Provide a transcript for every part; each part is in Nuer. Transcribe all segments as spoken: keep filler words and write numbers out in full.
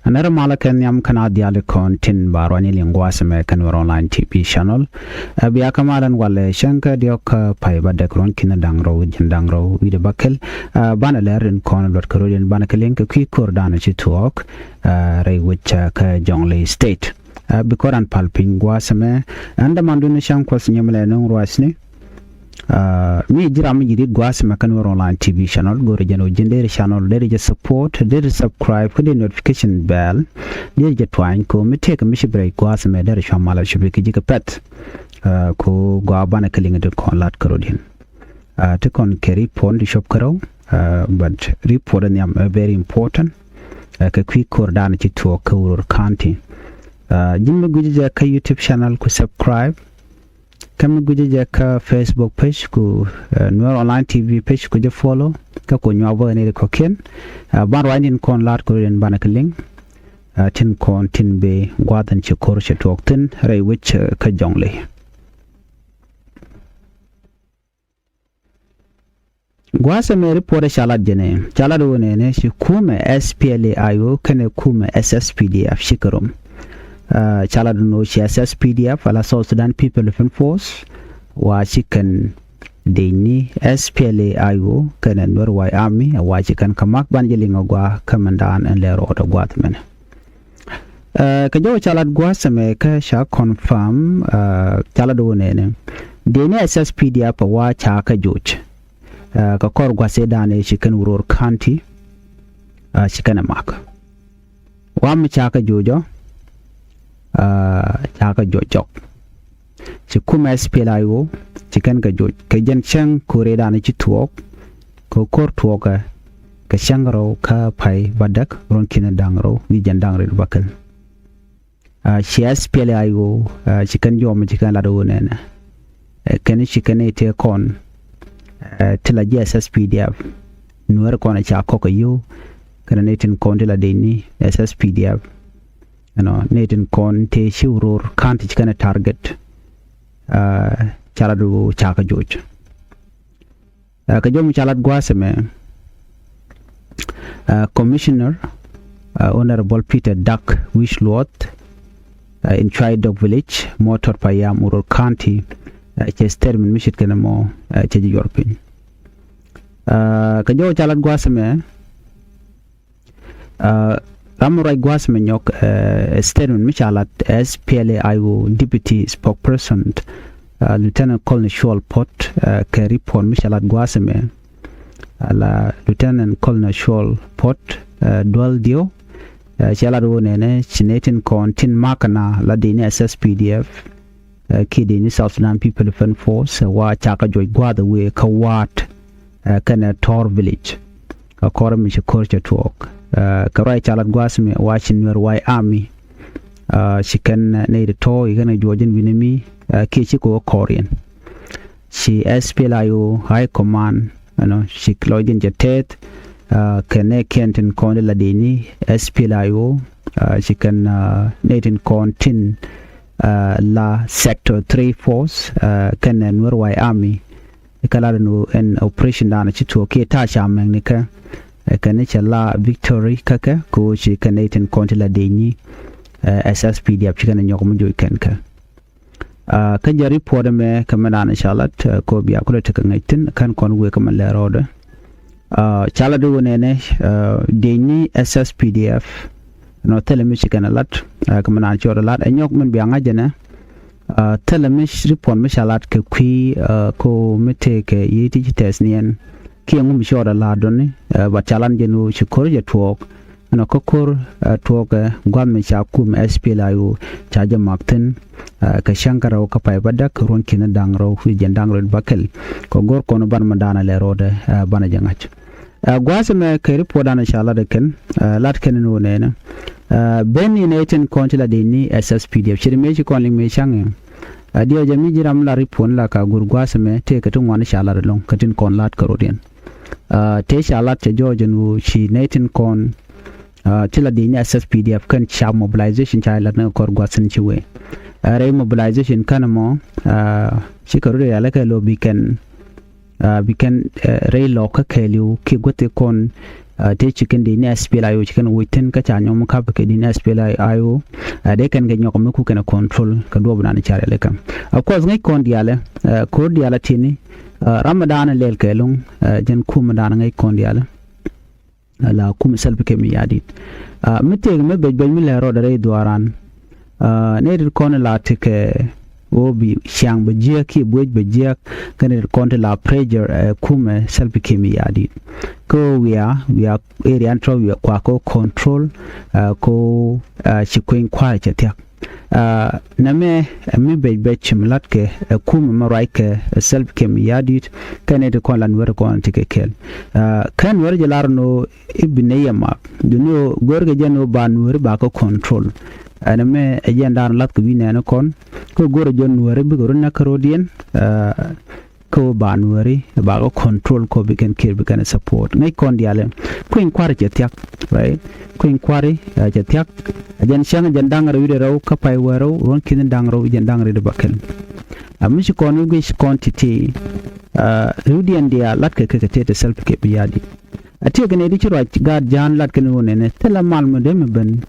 Nɛrɛ malä kɛ nhiam kɛn a diaal kɔn tin ba ruany liŋ gua̱a̱th ɛmɛ kɛn wɛr online T V channel. Ɛ bia kä malän walɛ cäŋ kä diɔ̱k kä pay ba dɛk ruɔ̱n ki̱n da̱ŋ rɛw wi̱c jiɛn da̱ŋ rɛw wi̱cdɛ bäkɛl. Ɛ banɛ lɛr in kɔn luɔt kä rɔ̱diɛn banɛ kɛ liŋ kɛ kui̱ ko̱r danɛ ci thuɔɔk, ɛ rɛy wec, ɛ kä Jonglei State. Ɛ bi kɔr an pal piny gua̱a̱th ɛmɛ. Ɛn dämandun cäŋ kuɔth nyɛmɛ lɛ nuŋ ruacni. Ɛ mi ji̱ ram mi ji̱ dit gua̱a̱th ɛmɛ kä Nuer Online T V channel, go̱rɛ jɛn ɔ ji̱n deri channel, deri jɛ support, deri subscribe, kä deri notification bell, deri jɛ tuany, ko mi tëëk mi ci bi rɛy gua̱a̱th ɛmɛ deri cua malä ci bi kɛ ji̱ kɛ pɛth. Ɛ ko gɔaa banɛ kɛ liŋ di kɔn lat kä rɔ̱diɛn. Ɛ ti kɔn kɛ report di cop kärɔw, ɛ but report in nhiam ɛ very important. Ɛ kɛ kui̱ ko̱r danɛ ci thuɔɔk kä Uror County. Ɛ ji̱n mi gui̱ci jɛ kä YouTube channel ku subscribe. Kä mi gui̱ci jɛ kä Facebook page ku, ɛ Nuer Online T V page ku jɛ follow. Kä ku nyuak bä ni ri kɔ̱kiɛn. Ɛ ban ruacni in kɔn lat ku rin banɛ kɛ liŋ. Ɛ tin kɔn tin bi gua̱a̱th in ci ko̱r ci tuɔɔk thi̱n rɛy wec, ɛ kä Jonglei. Gua̱a̱th ɛmɛ report ca lat jɛnɛ, ca lat wä nɛnɛ ci kumɛ S P L A I O kɛnɛ kumɛ S S P D F cikɛ rom. Ɛ ca lat wä nɔ ci S S P D F ala South Sudan People Defense Force, wa ci kɛn dec ni S P L A I O kɛnɛ Nuer White Army, wa ci kɛn kɛ mak ban jɛ liŋ a gɔaa kä mɛn daan ɛn lɛ rɔɔdɛ gua̱a̱th mɛnɛ. Ɛ kɛ jɔw ca lat gua̱a̱th ɛmɛ kä ca confirm, ɛ ca lat wä nɛnɛ. Dec ni S S P D F wa ca kɛ joc. Ɛ kɛ kɔr gua̱a̱th ëë danɛ ci kɛn Uror County, ɛ ci kɛn ɛ mak. Wa mi ca kɛ joc ɔ, ɛ ca kɛ joc cɔk. Ci kumɛ S P L A I O ci kɛn kɛ joc kɛ jɛn cäŋ ko̱r ëë danɛ ci thuɔɔk. Kɛ ko̱r tuɔɔkɛ kɛ cäŋ rɛw kä pay ba däk ruɔ̱n ki̱n da̱ŋ rɛw wi̱c jiɛn da̱ŋ rɛw bäkɛl. Ɛ ci S P L A I O, ɛ ci kɛn jɔmɛ ci kɛn lat wä nɛnɛ. Ɛ kɛn ci kɛn i̱ tëë kɔn, ɛ ti la ji̱ S S P D F. Nuɛr kɔn ɛ ca kɔk ɛ yio̱w kɛnɛ ni tin kɔn ti la dec ni S S P D F. Ɛnɔ ni tin kɔn tëë ci Uror County ci kɛn ɛ target. Ɛ ca lat wä ca kɛ joc. Ɛ kɛ jɔw mi ca lat gua̱a̱th ɛmɛ, ɛ Commissioner, ɛ Honorable Peter Dak Wi̱c Luɔth, ɛ in Cuaidok Village, mɔ tɔt payam Uror County, ɛ cɛ statement mi ce̱tkɛ nɛmɔ, ɛ cɛ ji̱ yuɔr piny. Ɛ kɛ jɔw ca lat gua̱a̱th ɛmɛ, ɛ ram mi ruac gua̱a̱th ɛmɛ nyɔk, ɛ statement mi ca lat S P L A I O Deputy Spokesperson, ɛ Lieutenant Colonel Shuol Pot, ɛ kɛ report mi ca lat gua̱a̱th ɛmɛ. Ala Lieutenant Colonel Shuol Pot, ɛ dual diw, ɛ ca lat wä nɛnɛ ci ni tin kɔn tin makna la dec ni S S P D F, ɛ kiɛ dec ni South Sudan People Defense Force, ɛ wa ca kɛ joc gua̱a̱th ɛ wëë kä Waat, ɛ kɛnɛ Tor Village. Ɛ kɔr mi ci ko̱r cɛ tuɔɔk. Ɛ kɛ ruac ca lat gua̱a̱th mi wa ci Nuɛr White Army, ɛ ci kɛn, ɛ nɛy ti tɔ̱ i̱ kɛn kɛ juɔc in wi̱ni mi, ɛ kiɛ ci kɛ wä kɔr yɛn. Ci S P L A I O High Command, ɛnɔ ci lɔcdiɛn cɛ tɛth, ɛ kɛ nɛɛkiɛn tin kɔn ti la dec ni S P L A I O, ɛ ci kɛn, ɛ nɛy tin kɔn tin, ɛ la Sector three Force, ɛ kɛnɛ Nuɛr White Army. I̱ kä lat ɛn ɣöö ɛn operation danɔ ci tuɔɔk kiɛ ta̱a̱ ca mɛŋni kɛ, ɛ kɛn i̱ cɛ la victory kä kɛ kɛ ɣöö ci kɛn nɛy tin kɔn ti la dec ni, ɛ S S P D F ci kɛn ɛ nyɔk mi joc kɛn kɛ. Ɛ kä jɛ report ɛmɛ kɛ mɛ danɔ ca lat, ɛ kɛ ɣöö bia kulɛ tekɛ ŋäc thi̱n kän kɔn wëë kɛ mɛ lɛ rɔɔdɛ. Ɛ ca lat i̱ wä nɛnɛ, ɛ dec ni S S P D F nɔ thilɛ mi ci kɛn ɛ lat, ɛ kɛ mɛ danɔ ci ɣɔt ɛ lat ɛ nyɔk min bia ŋa̱c ɛnɛ. Ɛ thilɛ mi report mi ca lat kɛ kui̱, ɛ kɛ ɣöö mi tëëkɛ yiey ti ci tɛth niɛn kiɛ ŋu mi ci ɣɔt ɛ la̱a̱t dɔ̱ni, ɛ ba ca lat jɛn ɣöö ci ko̱r jɛ tuɔɔk. Ɛnɔ kä ko̱r, ɛ tuɔɔkɛ gua̱th mi ca kum S P L A I O ca jɛ mak thi̱n, ɛ kɛ cäŋ kä rɛw kä pay bädäk ruɔ̱n ki̱n da̱ŋ rɛw wi̱c jiɛn da̱ŋ rɛw bäkɛl. Kɛ go̱r kɔn ban mi da̱a̱n ɛ lɛ rɔɔdɛ, ɛ banɛ jɛ ŋa̱c. Ɛ gua̱a̱th ɛmɛ kɛ report danɔ ca lat ɛ kɛn, ɛ lat kɛn ni wä nɛnɛ. Ɛ ben ni nɛy tin kɔn ti la dec ni S S P D F ce̱t mëë ci kɔn liŋ mëë ca̱ŋ ɛ. Ɛ diɛw jɛ mi ji̱ ram la report ni la ka go̱r gua̱a̱th ɛmɛ tëëkɛ ti ŋuan ca lat ɛlɔ̱ŋ kɛ tin kɔn lat kɛ rɔ̱diɛn. Ɛ tëë ca lat cɛ jɔɔc ɛn ɣöö ci nɛy tin kɔn, ɛ ti la dec ni S S P D F kɛn ca mobilization ca lat ni kɛ kɔr gua̱a̱th in ci wee. Ɛ rɛy mobilization kän ɛmɔ, ɛ cikɛ rɔ̱diɛn rialikä lo̱ bi kɛn, ɛ bi kɛn, ɛ rɛy lɔk kä kɛɛliw kiɛ guäthi kɔn Tëë ci kɛn di̱i̱t ni S P L A I O ci kɛn wuc thi̱n kä ca nyɔm ka̱p kɛ di̱i̱t ni S P L A I O. Dee kɛn kɛ nyɔk mi ku kɛn control kɛ duɔp dan ca rialikä. Of course ŋäc kɔn diaalɛ, ko̱r diaalɛ ti̱ni, ram mi dan lɛl kɛ lo̱ŋ, jɛn kum mi dan ŋäc kɔn diaalɛ. La kum Salva Kiir Mayardit. Mi tëëk mi bɛc bɛc mi lɛ rɔɔdɛ rɛy dhuaaran. Nɛy rit kɔn la tekɛ ɣöö bi ciaŋ bɛ jiääk kiɛ buec bɛ jiääk. Kɛn rit kɔn ti la pressure ɛ kumɛ Salva Kiir Mayardit. Kä ɣöö wiaa wiaa area ni tɔ̱ wiaa kua kä control. Kä ci kueny kua̱r cɛ thia̱k. Nɛmɛ mi bɛc bɛc mi la̱tkɛ ɛ kumɛ mi ruackɛ Salva Kiir Mayardit. Kɛn rit kɔn la nuɛɛri kɔn ti kɛ kɛl. Kɛn nuɛɛri jɛ lar ni ɣöö i̱ bi nɛy ɛ mak. Duni ɣöö görkɛ jɛ ni ɣöö ba nuääri ba kä control. Ɛn ɛmɛ ɛ jɛn da̱a̱n la̱th kɛ wi̱i̱ nɛɛni kɔn. Kä görkɛ jɛ nuääri bikɛ run näk kärɔ̱diɛn. Kä ɣöö ba nuääri ba kä control kɔ bi kɛn kiɛɛr bi kɛn support. Ŋäc kɔn diaalɛ. Kueny kua̱ri cɛ thia̱k. Right? Kueny kua̱ri cɛ thia̱k. Ɛ jɛn cäŋ jɛn da̱ŋ rɛw wi̱cdɛ rɛw kä pay wee rɛw ruɔ̱n ki̱n da̱ŋ rɛw jɛn da̱ŋ rɛw wi̱cdɛ bäkɛl. A mi ci kɔn wi̱c guic kɔn ti̱ti̱. Riwdiɛn diaal la̱tkɛ kɛ kɛ tëë ti Salva Kiir Mayardit. A tiɛɛk ni di ci ruac gaat ja̱a̱n lat kɛn ɣöö nɛnɛ thilɛ mal mi dee mi ben.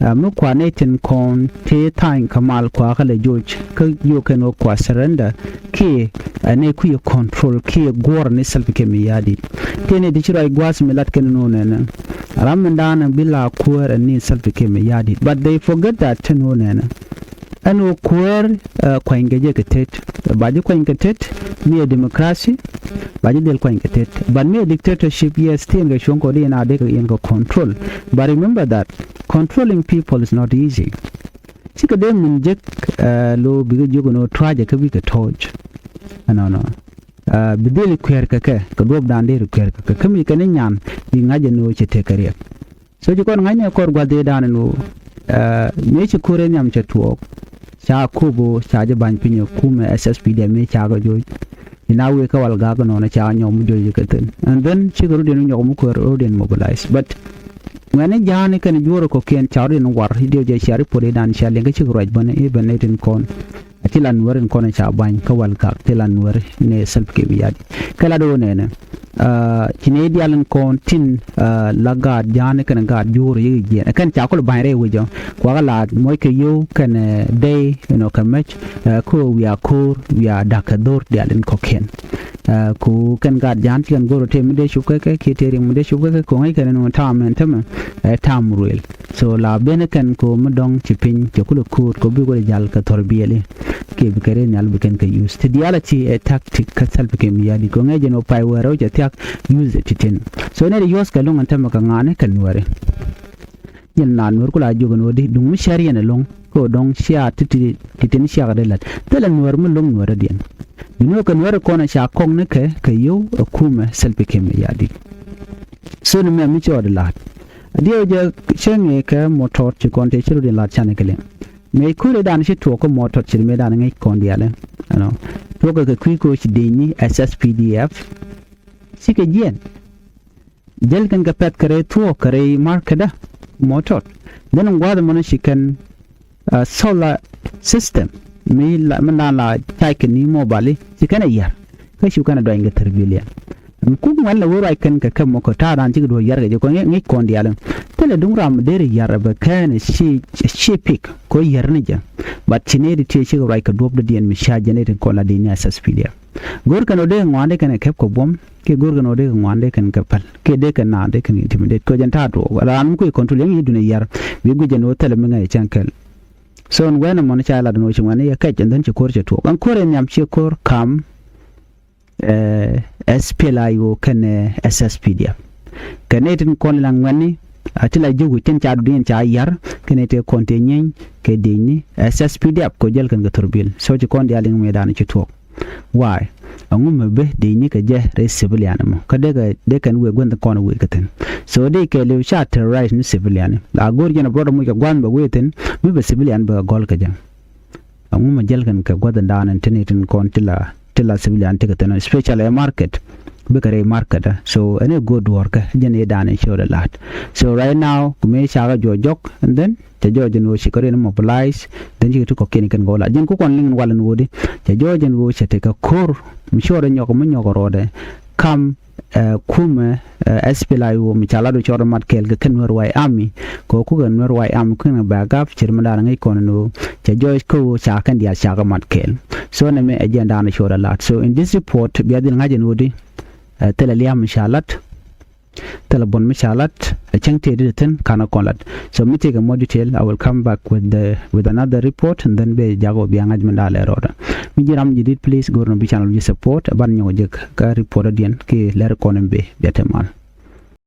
Mi kuanɛ tin kɔn tëë tha̱a̱ny kä mal kuakä lɛ joc kä jiök kɛn ɣöö kua surrender kiɛ ɛ nɛy kui̱ control kiɛ guɔ̱r ni Salva Kiir Mayardit. Tëë ni di ci ruac gua̱a̱th mi lat kɛn ɣöö nɛnɛ ram mi da̱a̱n bi la kuäär ɛ ni Salva Kiir Mayardit, but they forget that tin ɣöö nɛnɛ. Ɛn ɣöö kuäär kuanykɛ jɛ kɛ tet. Ba ji̱ kuany kɛ tet mi ɛ democracy. Ba ji̱ dhil kuany kɛ tet, but mi ɛ dictatorship, yes, thi̱n kɛ cuɔ̱ŋ kɔ di in a dee kɛ in kɛ control. But remember that controlling people is not easy. Cikɛ dee min jek lo bikɛ jiök ni ɣöö tua̱cɛ kä bikɛ tɔ̱ɔ̱c. Ɛnɔnɔ bi dhil kuɛɛr kɛ kɛ kɛ duɔ̱p da̱a̱n dee ri kuɛɛr kɛ kɛ kä mi kɛn i̱ nyan bi ŋa̱cɛ ni ɣöö cɛ tëk kɛ riɛk. So ci kɔn ŋa̱cnɛ kɔr gua̱th dee da̱a̱n ɛn ɣöö mëë ci ko̱r ɛ nhiam cɛ tuɔɔk. Ca ko̱p ɣöö ca jɛ ba̱ny piny ɛ kumɛ S S P D F mëë ca kɛ joc. Ci na wëë kä wal ga̱a̱k ɛnɔnɔ ca nyɔk mi joc kɛ thi̱n. And then cikɛ rɔ̱diɛn nyɔk mi ko̱r rɔ̱diɛn mobilize. But ŋuɛ̈ni ja̱a̱ni kɛn juɔ̱ɔ̱r ɛ kɔ̱kiɛn ca rɔ̱diɛn war i̱ diɛw jɛ cia report i̱ da̱a̱n cia liɛŋ kä cikɛ ruac bäni i̱ ben i̱ tin kɔn. A ti la nuääri in kɔn ca ba̱ny kä wal gak ti la nuääri ni Salva Kiir Mayardit. Kɛ la do̱o̱ nɛnɛ ci nɛy diaal in kɔn tin la gaat ja̱a̱n kɛn gaat juur yik jiɛn kɛn ca kul ba̱ny rɛy wecä. Kuakä la muɔc kɛ yio̱w kɛn dɛy inɔ kɛ mɛc. Kä wiaa ko̱o̱r wiaa da̱k kɛ dho̱r diaal in kɔ̱kiɛn. Ku kɛn gaat ja̱a̱n ci kɛn go̱r tëë mi dee cop kɛ kɛ kiɛ tëë riɛk mi dee cop kɛ kɛ ko̱ŋ i̱ kɛn in ta̱a̱m ɛn tämɛ. Ɛ ta̱a̱m ruëël. So la ben kɛn ko mi dɔ̱ŋ ci piny cɛ kulɛ ko̱o̱t kɔ bi kulɛ jal kɛ thɔr biɛli. Kiɛ bi kɛ ri nhial bi kɛn kɛ use ti diaal a ci ɛ tactic kä Salva Kiir Mayardit kɔ ŋɛc jɛn ɔ pay wɛɛr ɔ cɛ thiak use ti tin. So nɛy ti yuɔ̱th kɛ lo̱ŋ ɛn tämɛ kɛ ŋa̱a̱ni kɛ nuääri. Jɛn na nuäär kula jiök ɛn ɣöö di duŋ mi cär yɛn ɛlɔ̱ŋ kɛ ɣöö dɔ̱ŋ cia ti ti tin ciakɛ di la̱t thilɛ nuäär mi lo̱ŋ nuäärä diɛn. Bi nuäär kɛ nuäär kɔn ɛ ca kɔŋ ni kɛ kɛ yio̱w ɛ kumɛ Salva Kiir Mayardit. So ni mɛ mi ci ɣɔt la̱t a diɛw jɛ cäŋ ɛ kɛ mɔtɔt ci kɔn tëë ci rut in la̱t canɛ kɛ liŋ. Mëë ko̱ri dan ci tuɔɔk kä mɔtɔt ci mëë dan ŋäc kɔn diaalɛ. Ɛnɔ tuɔɔk kɛ kɛ kui̱ ko̱ ci deny ni S S P D F. Cikɛ jiɛn jäl kɛn kɛ pɛ̈th kɛ rɛy thuɔ̱ɔ̱k kɛ rɛy marketdä mɔtɔt. Then in gua̱a̱th ɛmɔnɔ ci kɛn solar system mi la mi naan la charge kɛ ni mobile ci kɛn a yar. Kä cu kɛn a duany kɛ thir biliɛn. Kuk ŋuɛn lɛ wee ruac kɛn kɛ kɛ mɔ kɛ ta̱a̱ raan cikɛ duɔ̱ɔ̱c yar kɛ jɛ kɔ ŋi̱c kɔn diaal. Thilɛ duŋ ram deri yar bɛ kɛn ci ci pik kɔ yar ni jɛ. But ci nɛy ti tiee cikɛ ruac kɛ duɔ̱p dɔ̱diɛn mi ca jɛ nɛy ti kɔn la di ni a S S P D F. Go̱o̱r kɛn ɔ dee kɛ ŋuan dee kɛn kɛ kɛp kɛ buɔ̱m kiɛ go̱o̱r kɛn ɔ dee kɛ ŋuan dee kɛn kɛ päl kiɛ dee kɛn naan dee kɛn intimidate kɛ jɛn ta̱a̱ tuɔɔk raan mi kui̱ control yɛn yi duni yar. Bi guic jɛn ɣöö thilɛ mi ŋäc cäŋ kɛl. So ɛn wɛn ɛmɔni ca lat ɛn ɣöö ci ŋuɛ̈ni yɛ kɛc and then ci ko̱r cɛ tuɔɔk ɛn ko̱r ɛ nhiam ci ko̱r ka̱m. S P L A I O kɛnɛ S S P D F. Kɛ nɛy tin kɔn la ŋuɛ̈ni a ti la jiök wi̱c tin ca duni ɛn ca yar kɛ nɛy tëë kɔn tëë nyieny kɛ diecni S S P D F kɛ jäl kɛn kɛ thurbil. So ci kɔn diaal in ŋuɛ̈dan ci tuɔɔk. Why? Ɛŋu mi bi dee nyi kɛ jɛ rɛy civilian mɔ kä dee kɛ dee kɛn wëë guänh kɔn wëë kɛ thi̱n. So dee kɛ liw ca terrorize ni civilian la go̱o̱r jɛn a brɔt muc kɛ gua̱n bɛ wëë thi̱n mi bɛ civilian bɛ kɛ gɔl kɛ jɛ. Ɛŋu mi jäl kɛn kɛ gua̱th in daan in tin itin kɔn ti la ti la civilian ti kɛ thi̱n especially ɛ market. Bikɛ rɛy market. So ɛn ɛ go̱o̱r duɔ̱ɔ̱rkɛ jɛn i̱ daan in ciöödɛ la̱a̱t. So right now ku mëë cakɛ juɔc jɔk and then cɛ jɔɔc jɛn ɣöö ci kɛ riɛn mobilize. Then cikɛ ti kɔ̱kiɛn kɛn kɛ wä la jiɛn ku kɔn liŋ in wal in ɣöödi. Cɛ jɔɔc jɛn ɣöö cɛ tekɛ ko̱r mi cuɔɔrɛ nyɔk mi nyɔk rɔɔdɛ. kam ɛ kumɛ ɛ S P L A I O mi ca lat wä cɔr mat kɛɛl kɛ kɛn Nuer White Army. Kɛ ɣöö kukɛ Nuer White Army kui̱n bɛ gap cir mi da̱a̱n ŋäc kɔn ni ɣöö cɛ jɔɔc kä ɣöö ca kɛn diaal ca kɛ mat kɛɛl. So nɛmɛ ɛ jɛn da̱a̱n cɔr ɛ lat. So in this report bia dhil ŋa̱c ɛn ɣöö di ɛ thilɛ lia̱a̱ mi ca lat, thilɛ buɔ̱n mi ca lat, ɛ cäŋ tëë di ti thi̱n ka̱n ɛ kɔn lat. So mi tëëkɛ more detail, I will come back with the, with another report, and then bɛ jak ɣöö bia ŋa̱c mi da̱a̱n lɛ rɔɔdɛ. Mi ji̱ ram ji̱ dit, please go̱r ni bi channel ji̱ support, ɛ ban nyɔk jek kä report ɛ diɛn ki lɛr kɔn in bɛ bia te mal.